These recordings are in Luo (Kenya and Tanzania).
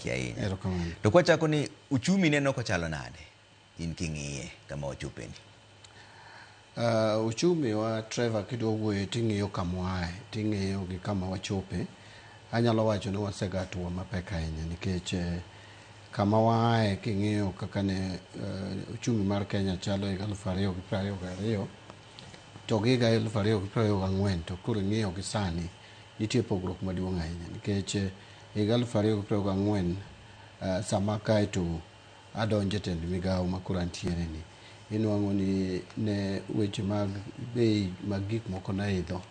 Ahinya. Erokamano. To kwachako ni uchumi neno kochalo nade in king'iye kama wachopeni? Uchumi wa, Trevor, kidwa wuoyo ting'iyo kama waaye, ting'iyo gi kama wachope. Anyalo wacho ni wasega hatua mapek ahinya nikech kama waaye, king'iyo kaka ne uchumi mar Kenya chalo higa 2022 to gi higa 2024, to koro ing'iyo gi sani, nitie pogruok maduong' ahinya nikech higa 2024, sama kaeto adonjo e tend migawo ma koro antiere ni, inwang'o ni ne weche mag bei mag gik moko ne idho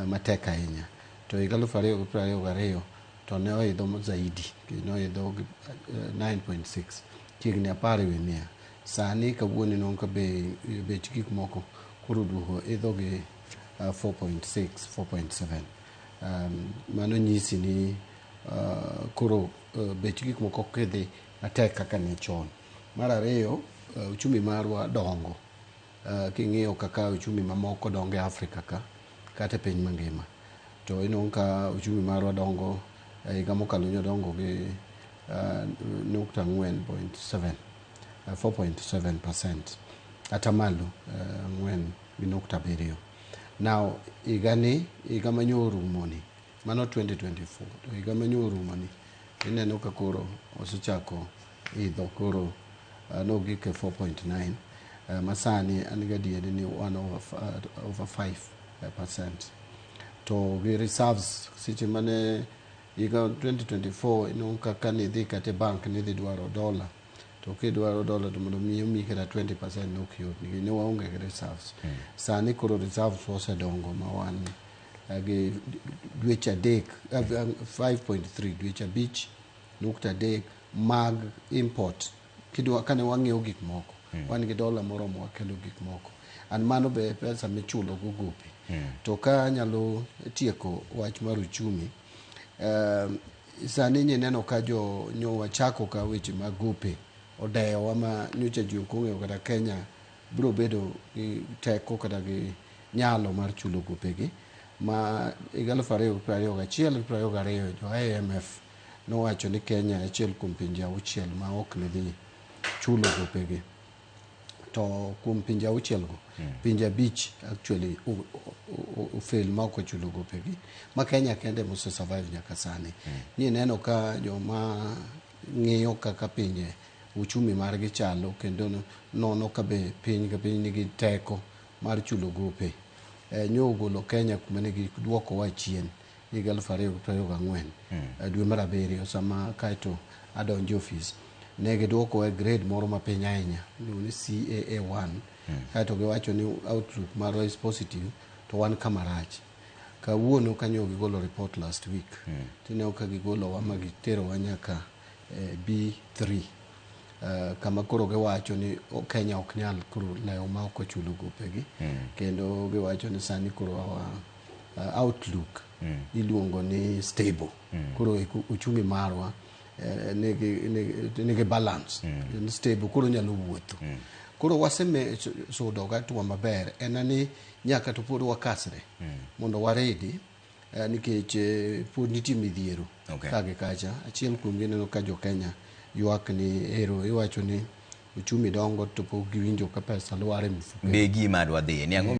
matek ahinya, to higa 2022 to ne oidho zaidi, ne oidho gi 9.6, chiegni 10%. Sani kawuono inwang'o ka bech gik moko koro oduogo idho gi 4.6, 4.7. Mano nyisi ni koro bech gik moko ok idhi matek kaka ne chon. Mar ariyo, uchumi marwa dongo. King'iyo kaka uchumi mamoko dongo e Afrika ka kata e piny mangima, to inwang'o ka uchumi marwa dongo. Higa mokalo nodongo gi nukta ang'wen point seven, 4.7%, atamalo 4.7. Now higani, higa manyo orumoni, mano 2024, to higa manyo orumoni ineno ka koro osechako idho, koro nogik e 4.9, masani an gadieri ni wan over 5%. To gi reserves, seche mane higa 2024 inwang'o kaka nidhi kata e bank nidhi dwaro dola, to kidwaro dola to mondo mi omiyi kata 20% ne ok yot nikech ne waonge gi reserves. Sani koro reserves osedongo ma wan gi dweche 3, 5.3, dweche 5.3 mag import. Kidwa kane wang'iewo gik moko, wan gi dola moromo wakelo gik moko, an mano be pesa michulo go gope. To ka anyalo tieko wach mar uchumi, sani nyineno ka jo nyo wachako ka weche mag gope odeyowa ma nyocha ji ok ong'eyo kata Kenya biro bedo gi teko kata gi nyalo mar chulo gopegi. Ma higa 2021 gi 22, jo IMF nowacho ni Kenya achiel kuom pinje 6 ma ok ne dhi chulo gopegi. To kuom pinje 6 go, pinje 5 actually ofail ma ok ochulo gopegi, ma Kenya kende mose survive nyaka sani. Ni neno ka joma ng'iyo kaka pinje uchumi margi chalo kendo nono ka be piny ka piny nigi teko mar chulo gope, nyo ogolo Kenya kuma ne giduokowa chien higa 2024, dwe mar 7, sama kaeto adonjo e ofis, ne giduokowa e grade moro mapiny ahinya iluongo ni CAA1. Kaeto giwacho ni outlook marwa is positive, to wan kama rach. Kawuono kanyo gigolo report last week, tineno ka gigolowa ma giterowa nyaka B3, kama koro giwacho ni Kenya ok nyal koro lewo ma ok ochulo gopegi. Kendo giwacho ni sani koro our outlook iluongo ni stable. Koro uchumi marwa nigi balance, en stable, koro nyalo wuotho. Koro waseme sudo hatua maber, en ni nyaka to pod wakasre mondo waredi, nikech pod nitie midhiero ka gi kacha. Achiel kuomgi, ineno ka jo Kenya ywak ni ero iwacho ni uchumi dongo to pok giwinjo ka pesa lwar e mifuke. Be gima adwa dhiye ni ang'o?